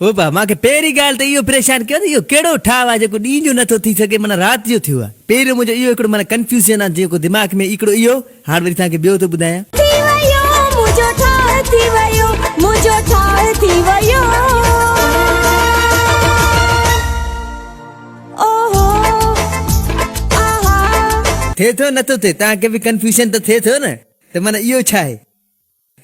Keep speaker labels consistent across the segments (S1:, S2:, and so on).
S1: او ڀاء مان کي پهرين ڳالهه ته اهو پريشان ڪيو ته اهو ڪهڙو ٺاهه آهي جيڪو ڏينهن جو نٿو ٿي سگهي معنيٰ رات جو ٿيو آهي. پهريون منهنجو اهو هڪڙو معنيٰ ڪنفيوزن آهي جيڪو دماغ ۾ هڪڙو اهو هاڻ وري توهان کي ٻيو ٿو ٻڌايان.
S2: ٿي ويو منهنجو ٺاهه ٿي ويو منهنجو ٺاهه ٿي ويو اوهو آها.
S1: ٿئي ٿو نٿو ٿئي توهان کي به ڪنفيوزن ته ٿئي ٿو نه ته معنيٰ اهو ڇا آهي.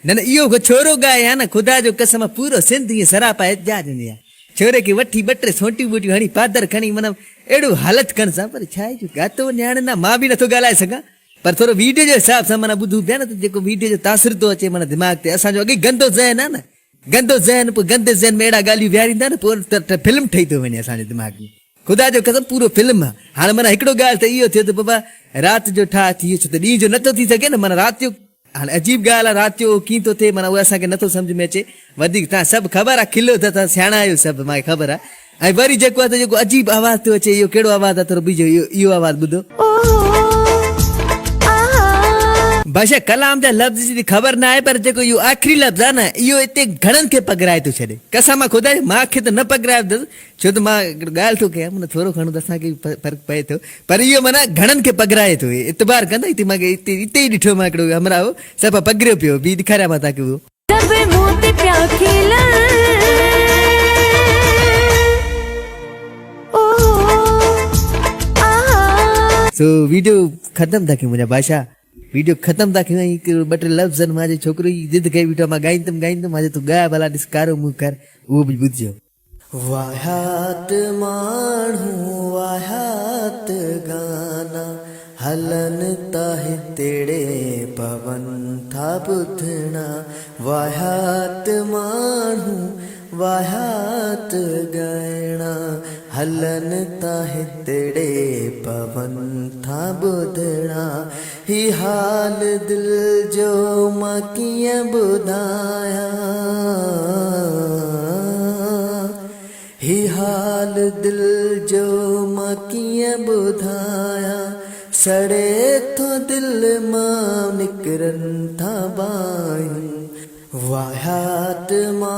S1: نه نه اهو ڪو ڇورو ڳائي ها نه خدا جو قسم پورو سنڌ ائين سراپا احتجاج هوندي ها ڇوري کي وٺي ٻه ٽي سونٽيون ٻوٽيون هڻي پادر کڻي معنيٰ اهڙو حالت ڪن سان پر ڇا آهي جو ڳاتو وڃي هاڻي نه مان به نٿو ڳالهائي سگهان پر ٿورو ويڊيو جو حساب سان معنيٰ ٻڌون پيا نه ته جيڪو ويڊيو جو تاثر ٿو اچي معنيٰ دماغ تي اسان جو اڳي گندو ذهن آهي نه گندو ذهن پوء گندي ذهن ۾ اهڙا ڳالهيون ويهاريندا نه پوء ته فلم ٺهي ٿو وڃي اسان جي دماغ ۾ خدا جو قسم پورو فلم آ هاڻي معنيٰ هڪڙو ڳالهه ته اهو ٿيو ته بابا رات جو ٺاهه ٿي ويو ڇو ته ڏينهن جو نٿو ٿي سگهي نه معنيٰ رات جو هاڻي عجيب ڳالهه آ رات جو اهو ڪيئن ٿو ٿئي معنيٰ اهو اسان کي نٿو سمجهه ۾ اچي وڌيڪ تان سڀ خبر آ کلو ٿا تان سياڻا آهيو سڀ مانکي خبر آ ۽ وري جيڪو آ ته جيڪو عجيب آواز ٿو اچي اهو ڪهڙو آواز آ ٿورو ٻيجو اهو اهو آواز ٻڌو. بادشاهه ڪلام جا لفظ جي ته خبر نه آهي پر جيڪو اهو آخري لفظ آ نه اهو اتي گهڻن کي پگهرائي ٿو ڇڏي قسم آ خدا جي مان کي ته نه پگهرايو اٿس ڇو ته مان هڪڙو ڳالهه ٿو ڪيان معنيٰ ٿورو گهڻو ته اسان کي به فرق پئي ٿو پر اهو معنيٰ گهڻن کي پگهرائي ٿو اعتبار ڪندا هتي مان هتي هتي ئي ڏٺو مان هڪڙو همراهه هو صفا پگهريو پيو هو بي ڏيکاريان مان توهان کي اهو.
S2: سڀ مون تي پيا کلن اوهو آها.
S1: سو ويڊيو ختم ٿا ڪيون منهنجا بادشاهه ويڊيو ختم ٿا ڪيون ۽ هڪ ٻه ٽي لفظ آهن مان چيو ڇوڪرو هي ضد ڪئي بيٺو آهي مان ڳائيندم ڳائيندم مان چيو تون ڳاء ڀلا ڏس ڪارو منهن ڪر اهو به ٻڌجو.
S3: واهيات ماڻهو واهيات گانا هلن ٿا هتڙي پون ٿا ٻڌڻا واهيات ماڻهو واهيات ڳائڻا هلن ٿا هتڙي پون ٿا ٻڌڻا هي حال دل جو مان ڪيئن ٻڌايان هي حال دل جو مان ڪيئن ٻڌايان سڙي ٿو دل مان نڪرن ٿا باهيون واهيات مان.